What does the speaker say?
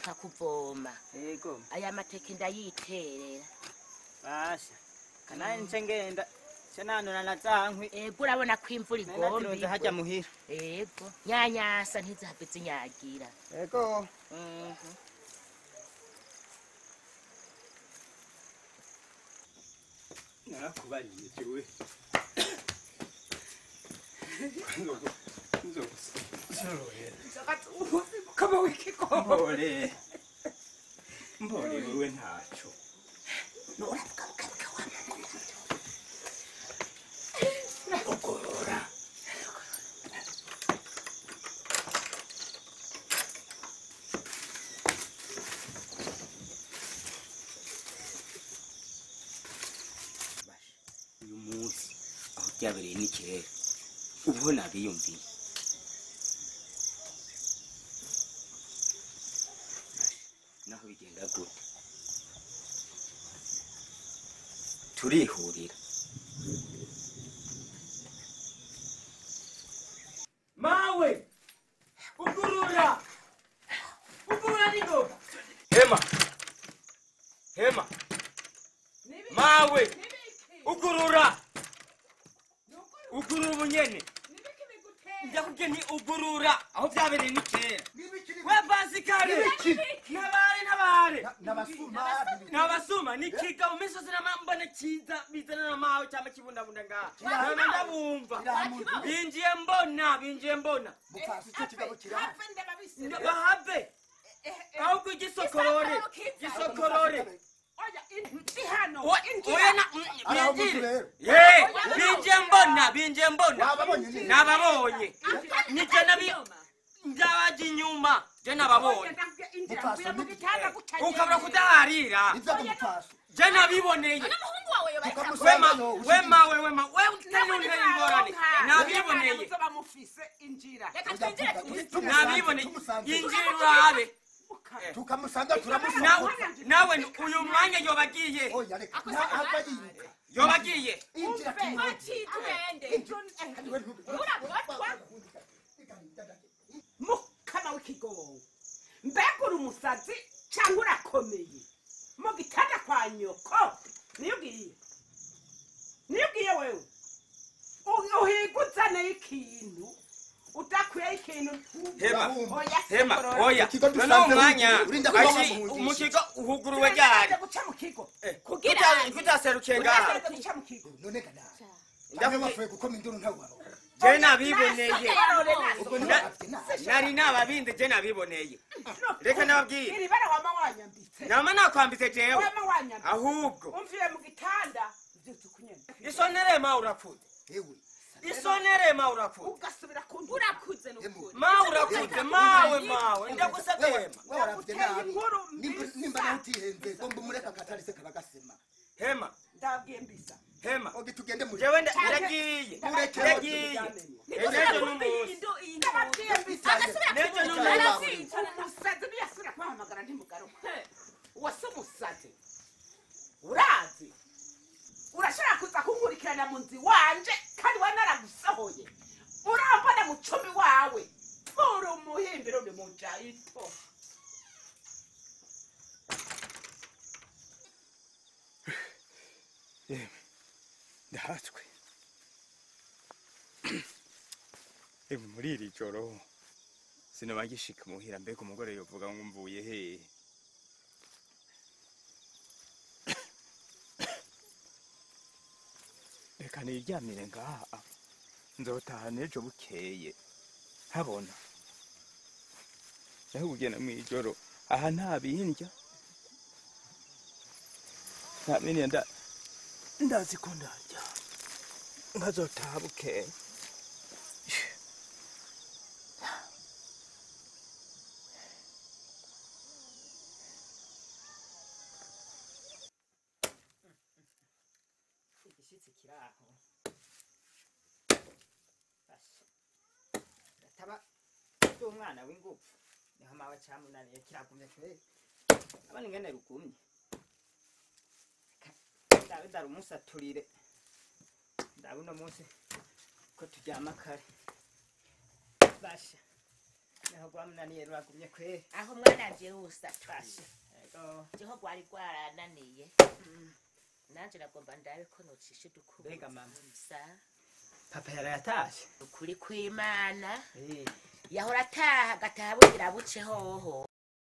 Ndaheruka kuvoma. Yego. Aya mateke ndayiterera. Basha. Kanaye nce ngenda. Senanura na zankwi. Ego urabona ko imvura igomba. Hajya muhira. Ego. Nyanyasa ntizahave zinyagira. Ego. Narakubariye jewe. Kama wikiko. Mbore. Mbore wewe ntaco. Ogorora. Uyu munsi aho byabereye n'ikirere ubona biyumviye. Naho bigenda gute turihurira. Mawe ugurura ugurura nigo. Hema hema mawe ugurura ugurura ubunyene. Ndakubwiye nti ugurura aho byabereye ni kera. We basikare nabare nabare nabasuma ni kiga mu misozi n'amambone kiza bizana namawe cyangwa kibundabunda ngaha. Ndabumva binjiye mbona binjiye mbona bahave ahubwo igisokorore gisokorore. Binjiye mbona binjiye mbona nababonye nije nabi ndabaje inyuma je nababonye ukabura kudaharira je nabiboneye. Wema wema wema we utanone ingorane nabiboneye nabiboneye injira urabe tukamusanga turamusanga nawe uyu mwanya yobagiye yobagiye mukama w'ikigogo mbega uri umusazi cyangwa urakomeye mu gitanda kwa nyoko niyo ugiye niyo ugiye wewe uhiguzane ikintu udakwiye ikintu. Hema hema oya none umwanya mu kigo uhuguruwe ryari kugira kutaserukiye ngaha none kana ndakubwiye gukoma induru ntawe. Je nabiboneye nari nababinde je nabiboneye. Reka nababwiye iri bara wama wanyambitse nama nakwambitse jewe ahubwo umviye mu gitanda byutse kunyene isonere ma urapfuye ewe isonere ma urapfuye ugasubira kundi urakuze n'ukuri ma urakuze mawe mawe ndagusabye hema waravye nabi nimba nautihenze gomba umureka katarise kabagasema. Hema ndabwiye mbisa hema ogi tugende muri jewe ndagiye ndagiye ejo n'umunsi ndabwiye mbisa nejo n'umunsi umusazi niyasubira kubahamagara ntimugaruke uwase umusazi urazi urashobora kuza kunkurikirana mu nzu iwanje kandi we naragusohoye urambona mu cumbi wawe uri umuhimbiro uri mujayito. Yemwe ndahatswe emwe muri iri joro sinabagishika muhira mbega umugore yovuga ngo mvuye hehe. Reka niryamire ngaha nzotaha n'ejo bukeye habona naho kugenda mw'ijoro aha nta bindya nta bindya ndazi ko ndarya nkazotaha bukeye. Igishitsi kiraho ataba umwana w'ingufu niho mawe camunaniye kiragumye kweri abana ingene rugumye ndabe ndarumusaturire ndabe uno munsi ko turyama kare basha. Niho rwamunaniye ruragumye kweri. Aho mwana wusatuye. Ego. Jeho rwari rwarananiye. Nanje nagomba ndabe ko nocisha udukubuzo. Mbega mama. Sa Papa yarayatashe. ukuri kw'Imana. Eh. Yahora ataha agataha bugira buce hoho.